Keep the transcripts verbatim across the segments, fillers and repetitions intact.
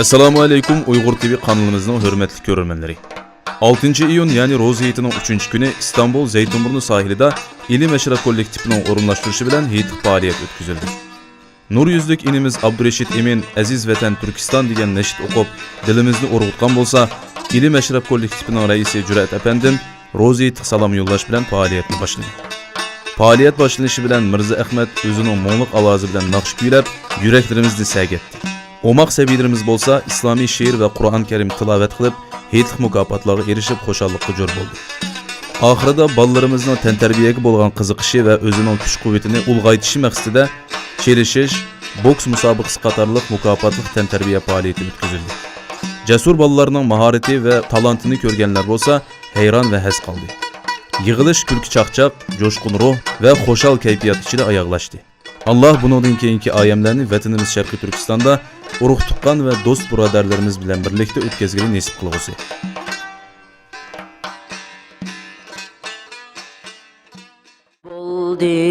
ئەسسالامۇ ئەلەيكۇم، ئۇيغۇر تىۋى قانىلىمىزنىڭ ھۆرمەتلىك كۆرۈرمەنلىرى. ئالتىنچى ئىيۇن، يەنى روزا ھېيتىنىڭ ئۈچىنچى كۈنى ئىستانبۇل زەيتۇنبۇرنى ساھىلىدا ئىلىم ئەشرەپ كوللېكتىپىنىڭ ئورۇنلاشتۇرۇشى بىلەن ھېيتلىق پائالىيەت ئۆتكۈزۈلدى. نۇر يۈزلۈك ئىنىمىز ئابدۇرېشىت ئىمىن ئەزىز ۋەتەن تۈركىستان دېگەن نەشىد ئوقۇپ، دىلىمىزنى ئۇرغۇتقان بولسا، ئىلىم ئەشرەپ كوللېكتىپىنىڭ رەئىسى جۈرئەت ئەپەندىم روزا ھېيتلىق سالام يوللاش بىلەن پائالىيەتنى باشلىدى. پائالىيەت باشلىنىشى بىلەن مىرزا ئەخمەت ئۆزىنىڭ مۇڭلۇق ئاۋازى بىلەن ناخشا كۈيلەپ، يۈرەكلىرىمىزنى سەگەتتى. ئوماق سەبىيلىرىمىز بولسا ئىسلامىي شېئىر ۋە قۇرئان كەرىم تىلاۋەت قىلىپ، ھېيتلىق مۇكاپاتلارغا ئېرىشىپ، خۇشاللىققا جور بولدى. ئاخىرىدا بالىلىرىمىزنىڭ تەنتەربىيەگە بولغان قىزىقىشى ۋە ئۆزىنىڭ كۈچ-قۇۋۋىتىنى ئۇلغايتىشى مەقسىتىدە چېلىشىش، بوكس مۇسابىقىسى قاتارلىق مۇكاپاتلىق تەنتەربىيە پائالىيىتى ئۆتكۈزۈلدى. جەسۇر بالىلارنىڭ ماھارىتى ۋە تالانتىنى كۆرگەنلەر بولسا ھەيران ۋە ھەس قالدى. يىغىلىش كۈلكە-چاقچاق، جوشقۇن روھ ۋە خۇشال كەيپىيات ئىچىدە ئاياغلاشتى. ئاللا بۇنىڭدىن كېيىنكى ئايەملەرنى ۋەتىنىمىز شەرقىي تۈركىستاندا ئۇرۇق-تۇغقان ۋە دوست-بۇرادەرلىرىمىز بىلەن بىرلىكتە ئۆتكۈزگىلى نېسىپ قىلغۇسى. بولدى،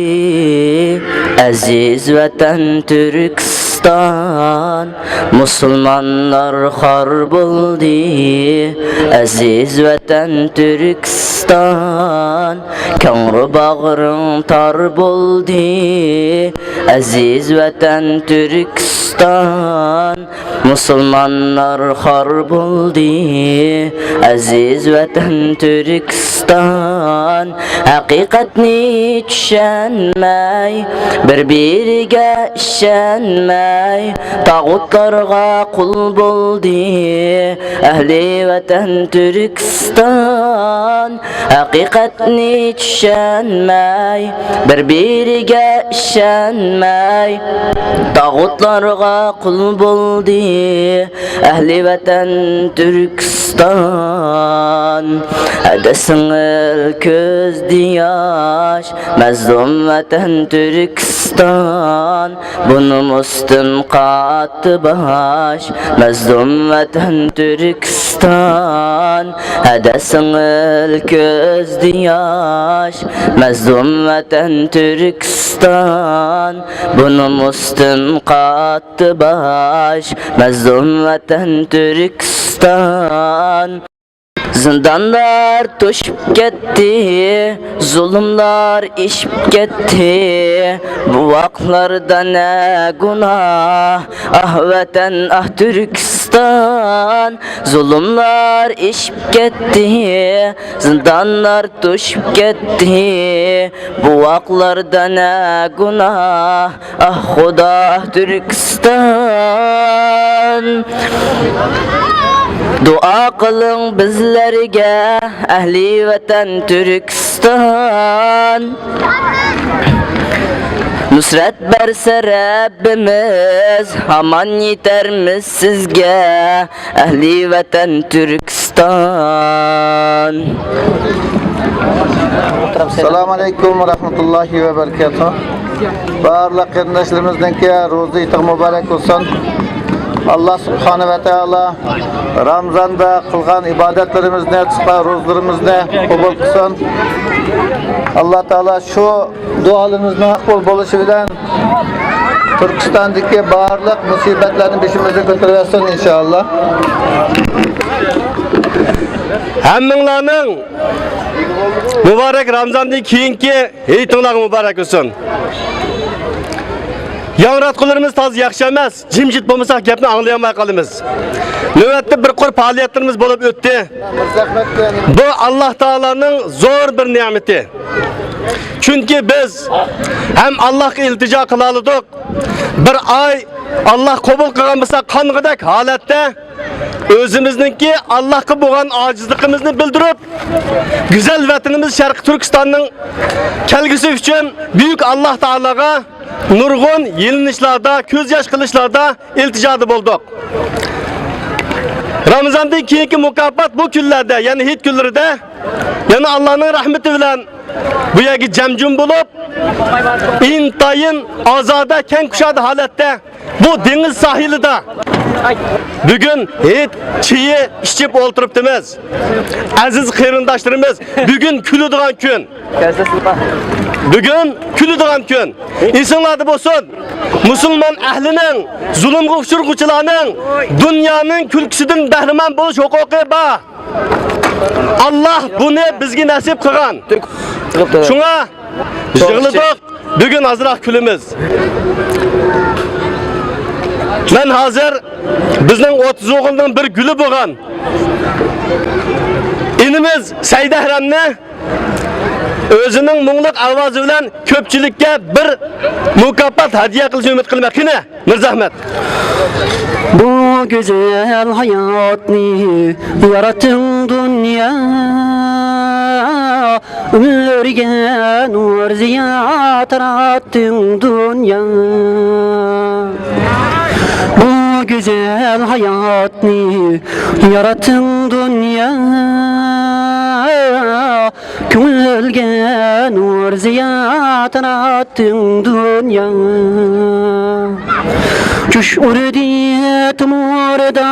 ئەزىز ۋەتەن تۈركىستان، مۇسۇلمانلار خار بولدى، ئەزىز ۋەتەن تۈركىستان، كەڭرى باغرىڭ تار بولدى، ئەزىز ۋەتەن تۈركىستان. مۇسۇلمانلار خار بولدى، ئەزىز ۋەتەن تۈركىستان. ھەقىقەتنى چۈشەنمەي، بىر-بىرىگە ئىشەنمەي، تاغۇتلارغا قۇل بولدى، ئەھلى ۋەتەن تۈركىستان. ھەقىقەتنى چۈشەنمەي، بىر-بىرىگە ئىشەنمەي، تاغۇتلارغا قۇل بولدى ئەھلى ۋەتەن تۈركىستان. ھەدە سىڭىل كۆزدە ياش، مەزلۇم ۋەتەن تۈركىستان. بۇ نومۇستىن قاتتى باش، مەزلۇم ۋەتەن تۈركىستان. ھەدە سىڭىل كۆزدە ياش، مەزلۇم ۋەتەن تۈركىستان. بۇ نومۇستىن قاتتى باش، مەزلۇم ۋەتەن تۈركىستان. زىندانلار توشۇپ كەتتى، زۇلۇملار ئېشىپ كەتتى، بوۋاقلاردا نە گۇناھ؟ ئاھ ۋەتەن، ئاھ تۈركىستان، زۇلۇملار ئېشىپ كەتتى، زىندانلار توشۇپ كەتتى، بوۋاقلاردا نە گۇناھ؟ ئاھ خۇدا، ئاھ تۈركىستان. دۇئا قىلىڭ بىزلەرگە، ئەھلى ۋەتەن تۈركىستان. نۇسرەت بەرسە رەببىمىز، ھامان يېتەرمىز سىزگە، ئەھلى ۋەتەن تۈركىستان. ئەسسالامۇ ئەلەيكۇم ۋە رەھمەتۇللاھى ۋە بەرىكاتۇھ. بارلىق قېرىنداشلىرىمىزنىڭكى روزا ھېيتىغا مۇبارەك بولسۇن. ئاللا سۇبھانە ۋە تائالا رامىزاندا قىلغان ئىبادەتلىرىمىزنى، تۇتقان روزىلىرىمىزنى قوبۇل قىلسۇن. ئاللا تائالا شۇ دۇئالىرىمىزنىڭ مەقبۇل بولۇشى بىلەن تۈركىستاندىكى بارلىق مۇسىبەتلەرنى بېشىمىزدىن كۆتۈرۈۋەتسۇن، ئىنشائاللا. ھەممىڭلارنىڭ مۇبارەك رامىزاندىن كېيىنكى ھېيتىڭلارغا مۇبارەك بولسۇن. ياڭراتقۇلىرىمىز تازا ياخشى ئەمەس. جىمجىت بولمىساق، گەپنى ئاڭلىيالماي قالىمىز. نۆۋەتتە بىر قۇر پائالىيەتلىرىمىز بولۇپ ئۆتتى. بۇ، ئاللا تائالانىڭ زور بىر نېمىتى. چۈنكى بىز ھەم ئاللاھقا ئىلتىجا قىلالىدۇق. بىر ئاي ئاللاھ قوبۇل قىلغان بولسا، قانغۇدەك ھالەتتە ئۆزىمىزنىڭكى ئاللاھقا بولغان ئاجىزلىقىمىزنى بىلدۈرۈپ، گۈزەل ۋەتىنىمىز شەرقىي تۈركىستاننىڭ كەلگۈسى ئۈچۈن بۈيۈك ئاللاھ تائالاغا نۇرغۇن يېلىنىشلاردا، كۆز ياش قىلىشلاردا ئىلتىجادا بولدۇق. رامىزاندىن كېيىنكى مۇكاپات بۇ كۈنلەردە، يەنى ھېيت كۈنلىرىدە يەنە ئاللانىڭ رەھمىتى بىلەن بۇ يەرگە جەمجۇم بولۇپ، ئىنتايىن ئازادە، كەڭ كۇشادە ھالەتتە بۇ دېڭىز ساھىلىدا بۈگۈن ھېيت چېيى ئىچىپ ئولتۇرۇپتىمىز. ئەزىز قېرىنداشلىرىمىز، بۈگۈن كۈلىدىغان كۈن. بۈگۈن كۈلىدىغان كۈن. ئېسىڭلاردا بولسۇن، مۇسۇلمان ئەھلىنىڭ، زۇلۇمغا ئۇچرىغۇچىلارنىڭ دۇنيانىڭ كۈلكىسىدىن بەھرىمەن بولۇش ھوقۇقى بار. ئاللاھ بۇنى بىزگە نەسىپ قىلغان. شۇڭا يىغلىدۇق، بۈگۈن ئازراق كۈلىمىز. مەن ھازىر بىزنىڭ ئوتتۇز ئوغۇلنىڭ بىر گۈلى بولغان ئىنىمىز سەيدەھرەمنى ئۆزىنىڭ مۇڭلۇق ئاۋازى بىلەن كۆپچىلىككە بىر مۇكاپات ھەدىيە قىلىشىنى ئۈمىد قىلىمەن. قېنى، مىرزەھمەت. بۇ گۈزەل ھاياتنى ياراتتىڭ دۇنيا، ئۆمۈرگە نۇر زىيا تاراتتىڭ دۇنيا. بۇ گۈزەل ھاياتنى ياراتتىڭ دۇنيا، كۆڭۈلگە نۇر زىيا تاراتتىڭ دۇنيا. جۇش ئۇردى تومۇردا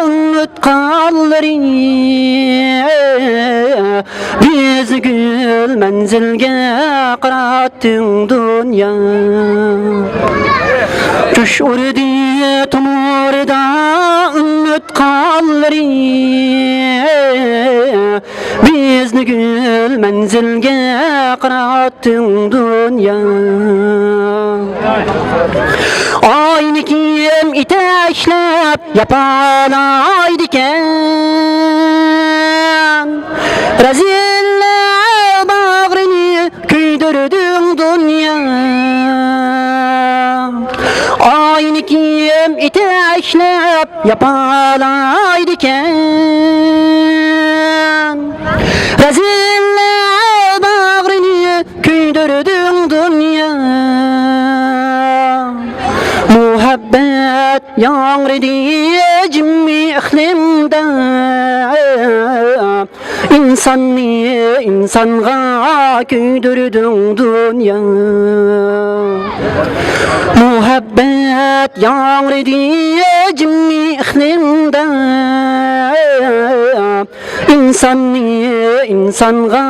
ئۈمىد قانلىرى، بىزنى گۈل مەنزىلگە قاراتتىڭ دۇنيا. جۇش ئۇردى تومۇردا ئۈمىد قانلىرى، بىزنى گۈل مەنزىلگە قاراتتىڭ دۇنيا. ئاينى كىم يېتەكلەپ ياپالايدىكەن؟ رەزىللەر باغرىنى كۆيدۈردۈڭ دۇنيا. ئاينى كىم يېتەكلەپ ياپالايدىكەن؟ رەزىللەر باغرىنى كۆيدۈردۈڭ دۇنيا. مۇھەببەت ياڭرىدى جىممىي ئىقلىمدا، ئىنساننى ئىنسانغا كۆيدۈردۈڭ دۇنيا. مۇھەببەت ياڭرىدى جىممىي ئىقلىمدا، ئىنساننى ئىنسانغا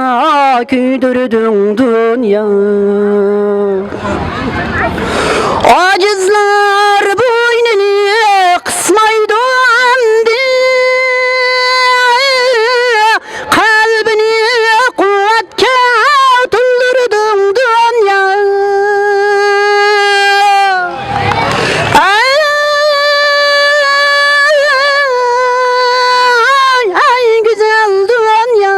كۆيدۈردۈڭ دۇنيا. ئاجىزلار بوينىنى قىسمايدۇ ئەمدى، قەلبىنى قۇۋۋەتكە تولدۇردۇڭ دۇنيا. ئەي، ئەي، گۈزەل دۇنيا،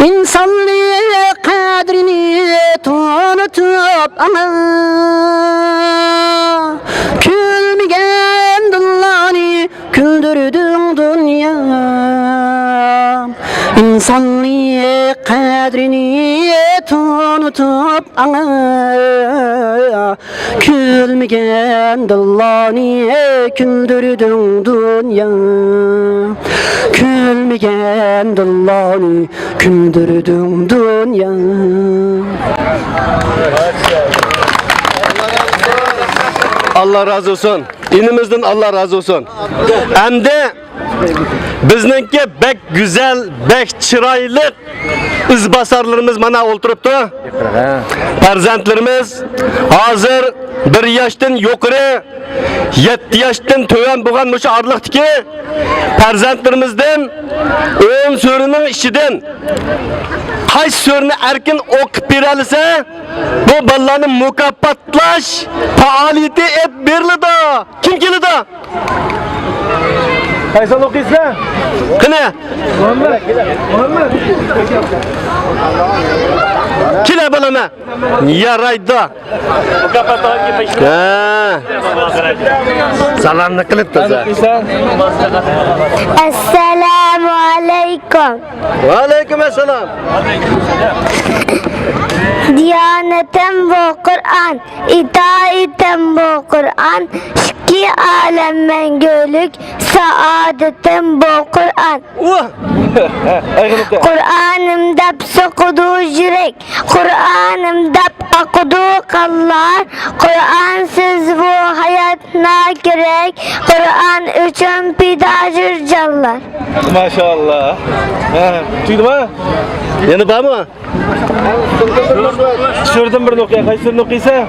ئىنسانلىق قەدرىنى تونۇتۇپ ئاڭا، كۈلمىگەن دىللارنى كۈلدۈردۈڭ دۇنيا. ئىنسانلىق قەدرىنى تونۇتۇپ ئاڭا، كۈلمىگەن دىللارنى كۈلدۈردۈڭ دۇنيا. كۈلمىگەن دىللارنى كۈلدۈردۈڭ دۇنيا. ئاللا رازى بولسۇن. ئىنىمىزدىن ئاللا رازى بولسۇن. ئەمدى بىزنىڭكى بەك گۈزەل، بەك چىرايلىق ئىزباسارلىرىمىز مانا ئولتۇرۇپتۇ. پەرزەنتلىرىمىز ھازىر بىر ياشتىن يۇقىرى، يەتتە ياشتىن تۆۋەن بولغان مۇشۇ ئارىلىقتىكى پەرزەنتلىرىمىزدىن ئون سۈرىنىڭ ئىچىدىن قايسى سۈرىنى ئەركىن ئوقۇپ بېرەلىسە، بۇ بالىلارنى مۇكاپاتلاش پائالىيىتى ئېلىپ بېرىلىدۇ. كىم كېلىدۇ؟ قايسىنى ئوقۇيسىلەر؟ قېنى؟ مۇھەممەد. مۇھەممەد. كېلە بالام. يارايدۇ. ھە. سالامنى قىلىپ تۇرسا. ئەسسالامۇ ئەلەيكۇم. ۋەئەلەيكۇم ئەسسالام. دىيانىتىم بۇ قۇرئان، ئىتائىتىم بۇ قۇرئان، ئىككى ئالەم مەڭگۈلۈك سائادىتىم بۇ قۇرئان. ئۇھ! ئايغىنىپتۇ. قۇرئانىم دەپ سوقىدۇ يۈرەك، قۇرئانىم دەپ ئاقىدۇ قانلار، قۇرئانسىز بۇ ھايات ناكېرەك، قۇرئان ئۈچۈن پىدادۇر جانلار. ماشائاللا. ھە، تۈگىدىما؟ يەنە بارمۇ؟ سۈرىدىن بىرنى ئوقۇياي. قايسى سۈرىنى ئوقۇيسەن؟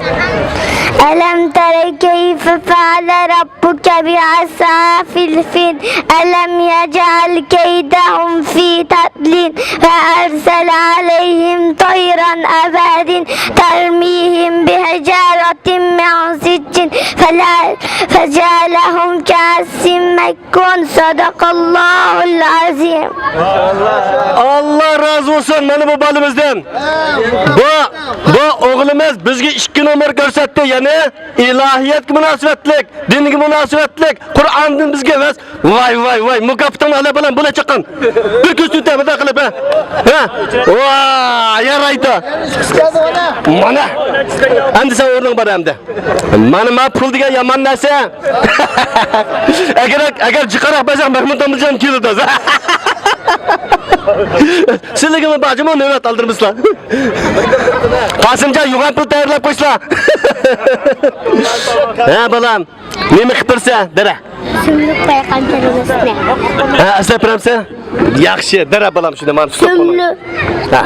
ألم تر كيف فعل ربك بأصحاب الفيل ألم يجعل كيدهم في تضليل وأرسل عليهم طيرا أبابيل ترميهم بحجارة من سجيل فلا- فجعلهم كعصف مأكول. صدق الله العظيم. ئاللا رازى بولسۇن مانا بۇ بالىمىزدىن. بۇ، بۇ ئوغلىمىز بىزگە ئىككى نومۇر كۆرسەتتى، يەنى ئىلاھىيەتكە مۇناسىۋەتلىك، دىنگە مۇناسىۋەتلىك، قۇرئاندىن بىزگە ۋەز. ۋاي، ۋاي، ۋاي، مۇكاپاتىڭنى ئالە بالام، بۇلا چىققان. بىر كۆز تۈنتە بىر قىلىپ، ھە؟ ھە؟ ۋاي، يارايدۇ. مانا. ئەمدى سەن ئورنۇڭ بار ئەمدى. مانا، ما پۇل دېگەن يامان نەرسە. ئەگەر، ئەگەر جىقراق بەرسەڭ، مەھمۇد داموللام كېلىدۇ. سىلىگىمۇ بار جۇمۇ، نۆۋەت ئالدۇرمىسىلا. قاسىمجان، يوغان پۇل تەييارلاپ قويسىلا. ھە، بالام. نېمە قىلىپ بېرىسەن، دەرە؟ سۈملۈك بايقام پىرىمىسنى. ھە، ئەسلەپ بېرەمسەن؟ ياخشى، دەرە بالام، شۇنى مانا تۇتۇپ قويۇڭ. سۈملۈك. ھە.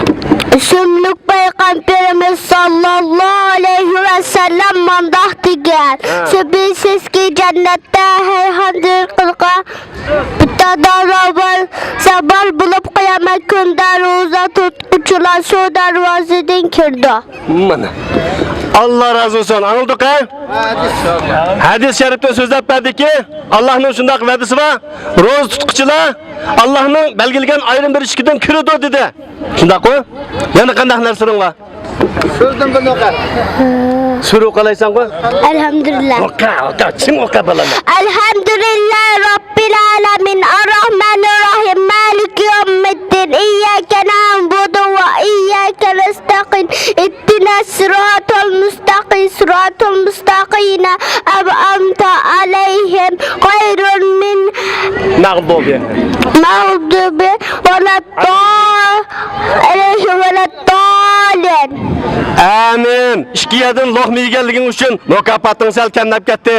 سۈملۈك بايقام پىرىمىز ساللاللاھۇ ئەلەيھى ۋەسەللەم مۇنداق دېگەن: ھە. شۈبھىسىزكى، جەننەتتە ھەيھان دىرقىرىغا بىتادارلار بار، سەۋەر بولۇپ قىيامەت كۈنىدە روزا تۇتقۇچىلار شۇ دەرۋازىدىن كىرىدۇ. مانا. ئاللا رازى بولسۇن. ئاڭلىدۇق ھە؟ ھەدىس شەرىپتە سۆزلەپ بەردىكى، ئاللانىڭ شۇنداق ۋەدىسى بار. روزا تۇتقۇچىلار ئاللانىڭ بەلگىلىگەن ئايرىم بىر ئىشىكىدىن كىرىدۇ دېدى. شۇنداققۇ؟ يەنە قانداق نەرسىلىرىڭ بار؟ سۈرىدىن بىرنى ئوقۇ. سۈرە ئوقالايسەنغۇ؟ ئەلھەمدۇلىللا. ئوقا، ئوقا، چىڭ ئوقا بالام. الحمد لله رب العالمين الرحمن الرحيم مالك يوم الدين إياك نعبد وإياك نستعين اهدنا الصراط المستقيم صراط المستقيم أنعمت عليهم غير من مغضوب مغضوب ولا الضالين عليهم ولا الضالين. ئامىن. ئىككى يەردىن لوقما يېگەنلىكىڭ ئۈچۈن مۇكاپاتىڭ سەل كەملەپ كەتتى.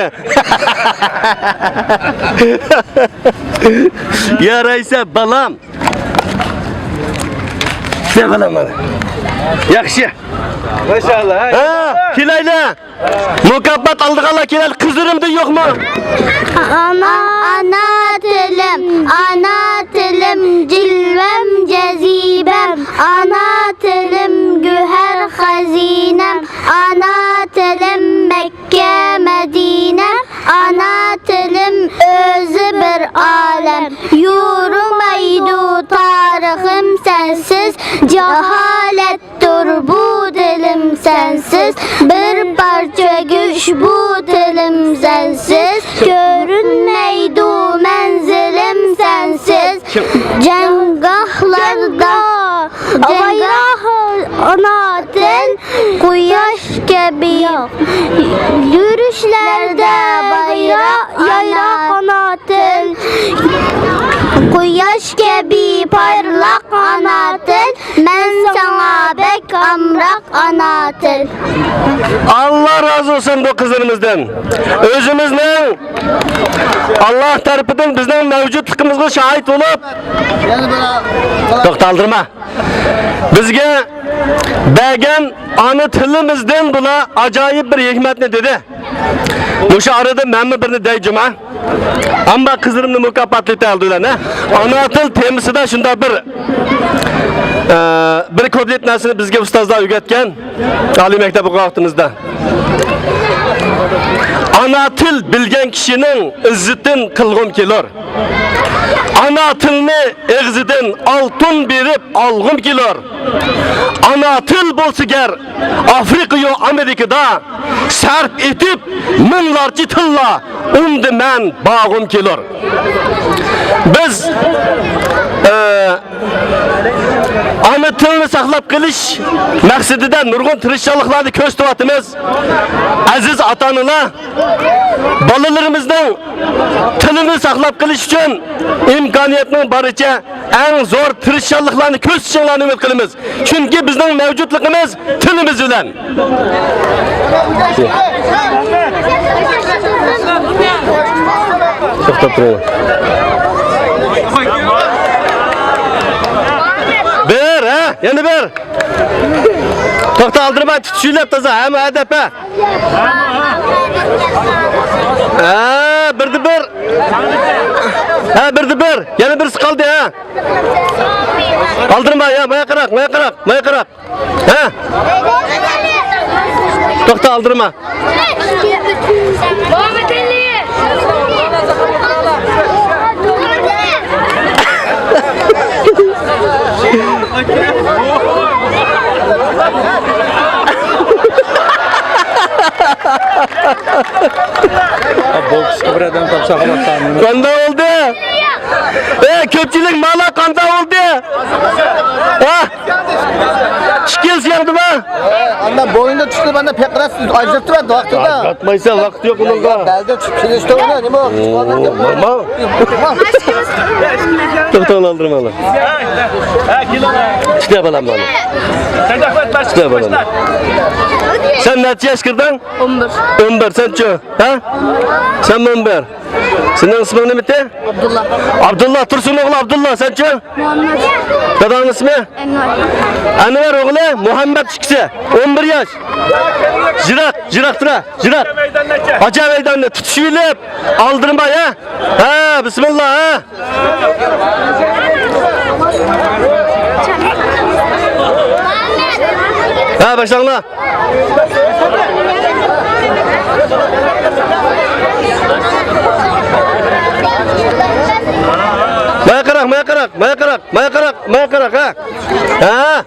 يارايسە بالام. ياخشى. ماشائاللا. ھە، كېلەيلى. مۇكاپات ئالىدىغانلار كېلەيلى. قىزلىرىمدىن يوقمۇ؟ ئانا، ئانا تىلىم، ئانا تىلىم، جىلۋەم، جەزىبەم، ئانا تىلىم، گۆھەر، خەزىنەم، ئانا تىلىم، مەككە، مەدىنەم، ئانا تىلىم ئۆزى بىر ئالەم، يورۇمايدۇ تارىخىم سەنسىز، جاھالەتتۇر بۇ دىلىم سەنسىز، بىر پارچە گۆش بۇ تىلىم سەنسىز، كۆرۈنمەيدۇ مەنزىلىم سەنسىز، جەڭگاھلاردا جەڭگاھ ئانا تىل، قۇياش كەبى يۈرۈشلەردە بايراق، يايراق ئانا تىل. قۇياش كەبى پارلاق ئانا تىل، مەن ساڭا بەك ئامراق ئانا تىل. ئاللا رازى بولسۇن بۇ قىزلىرىمىزدىن. ئۆزىمىزنىڭ ئاللا تەرىپىدىن بىزنىڭ مەۋجۇتلۇقىمىزغا شاھىت بولۇپ، توختالدۇرما. بىزگە بەرگەن ئانا تىلىمىزدىن بۇلار ئاجايىپ بىر ھېكمەتنى دېدى. مۇشۇ ئارىدا مەنمۇ بىرنى دەي جۇما. ئەمما قىزلىرىمنى مۇكاپاتلايتتى ئالدى بىلەن، ھە؟ ئانا تىل تېمىسىدا شۇنداق بىر، ئە، بىر كوپلېت نەرسىنى بىزگە ئۇستازلار ئۆگەتكەن. ئالىي مەكتەپ ئوقۇغان ۋاقتىمىزدا. ئانا تىل بىلگەن كىشىنىڭ ئىززىتىن قىلغۇم كېلۇر. ئانا تىلنى ئېغىزىدىن ئالتۇن بېرىپ ئالغۇم كېلۇر. ئانا تىل بولسا گەر ئافرىقىيۇ ئامېرىكىدا سەرپ ئېتىپ مىڭلارچە تىللار ئۇندى مەن باغۇم كېلۇر. بىز، ئە، ئانا تىلنى ساقلاپ قېلىش مەقسىتىدە نۇرغۇن تىرىشچانلىقلارنى كۆرسىتىۋاتىمىز. ئەزىز ئاتا-ئانىلار، بالىلىرىمىزنىڭ تىلىنى ساقلاپ قېلىش ئۈچۈن ئىمكانىيەتنىڭ بارىچە ئەڭ زور تىرىشچانلىقلارنى كۆرسىتىشىڭلارنى ئۈمىد قىلىمىز. چۈنكى بىزنىڭ مەۋجۇتلۇقىمىز تىلىمىز بىلەن. توختاپ تۇرۇڭ. بىر، ھە؟ يەنە بىر. توختا، ئالدىرىما، تۇتۇشۇۋېلىپ تازا، ھەممە ئەدەپ، ھە؟ ھە، بىردە بىر. ھە، بىردە بىر. يەنە بىرسى قالدى، ھە؟ ئالدىرىما، يا، مايا قاراق، مايا قاراق، مايا قاراق. ھە؟ توختا، ئالدىرىما. بوكسقا بىر ئادەم تاپسا قىلاتقان. قانداق بولدى؟ ئەي، كۆپچىلىك، مانا قانداق بولدى؟ ھە؟ ئىككىنچى ياڭدىما؟ ئاندىن بوينىدا چۈشتى، مانا پەقىرەت ئاجرىتىپ بەردى ۋاقتىدا. ئاجراتمايسەن، ۋاقىت يوق ئۇنىڭغا. بەلدە چۈشۈپ كېلىشتى ئۇنى، نېمە؟ نورمال. توختاڭ، ئالدىرىماڭلار. ئىشتە بالام، بالام. ئىشتە بالام. سەن نەچچە ياش كىردىڭ؟ ئون بىر. ئون بىر، سەنچۇ؟ ھە؟ سەن ئون بىر. سېنىڭ ئىسمىڭ نېمىتى؟ ئابدۇللا. ئابدۇللا، تۇرسۇن ئوغلى ئابدۇللا، سەنچۇ؟ مۇھەممەد. داداڭنىڭ ئىسمى؟ ئەنۋەر. ئەنۋەر ئوغلى مۇھەممەد ئىككىسى. ئون بىر ياش. يىراق، يىراق تۇرا، يىراق. ھاجا مەيداننى تۇتۇشۇۋېلىپ، ئالدىرىما، ھە؟ ھە، بىسمىللا، ھە؟ ھە، باشلاڭلار. مايا قاراق، مايا قاراق، مايا قاراق، مايا قاراق، مايا قاراق، ھە؟ ھە؟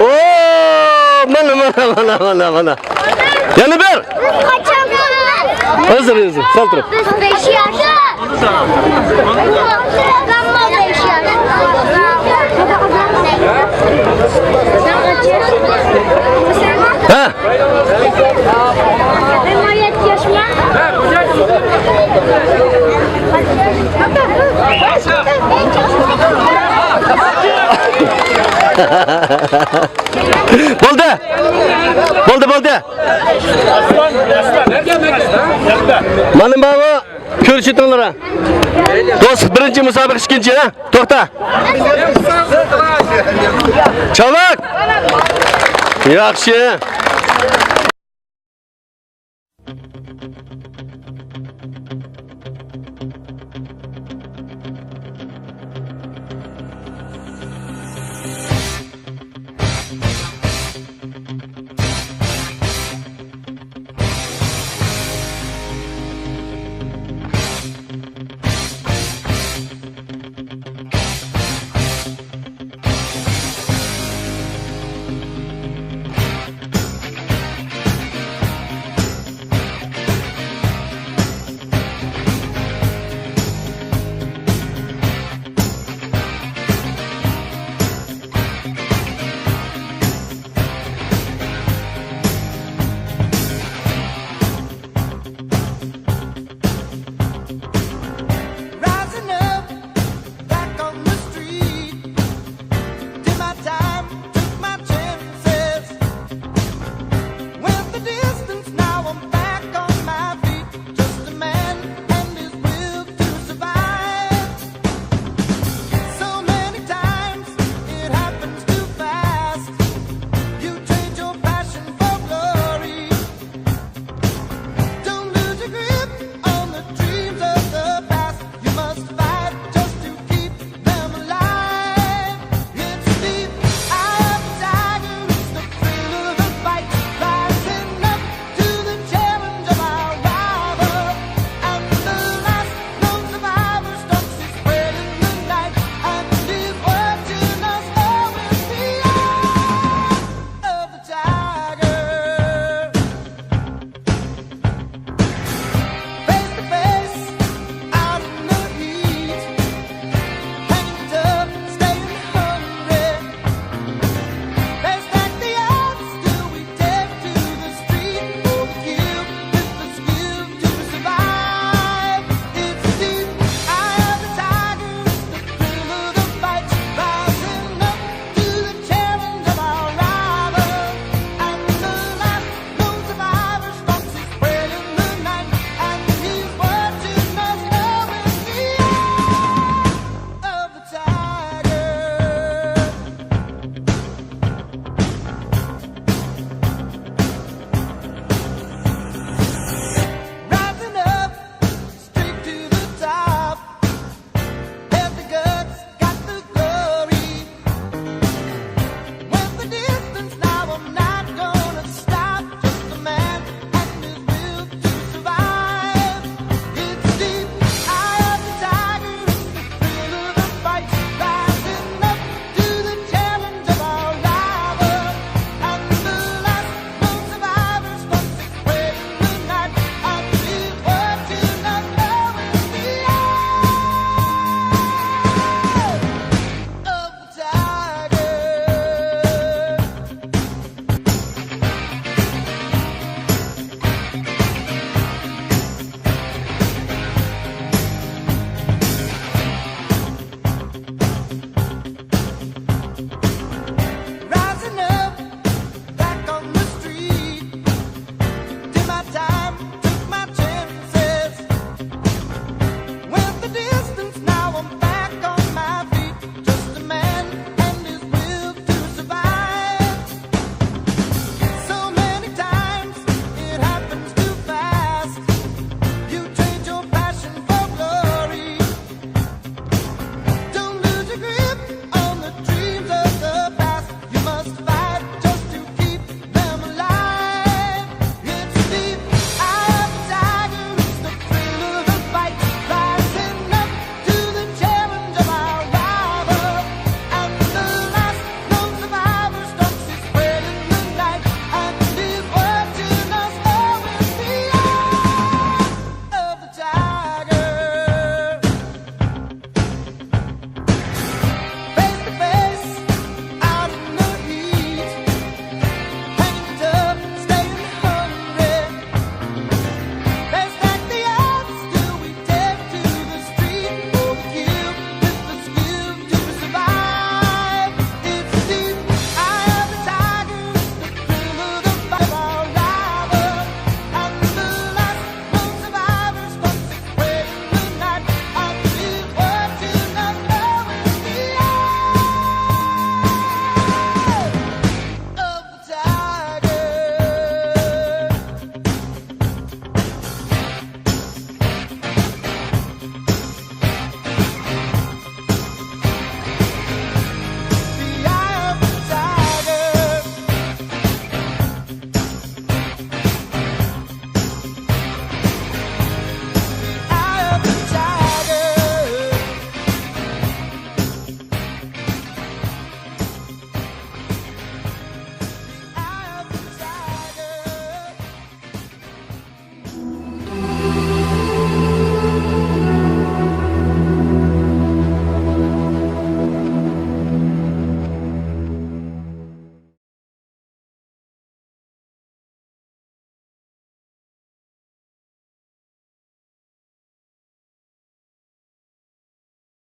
ئو، مانا، مانا، مانا، مانا، مانا. يەنە بىر. ھازىر، ھازىر، سەل تۇرۇپ. بىز بەش ياش. ھە. بولدى. بولدى، بولدى. مانا ماۋۇ. كۆرۈشۈۋېتىڭلار ھە. دوستلۇق بىرىنچى، مۇسابىقە ئىككىنچى ھە. توختا. چاۋاك. ياخشى.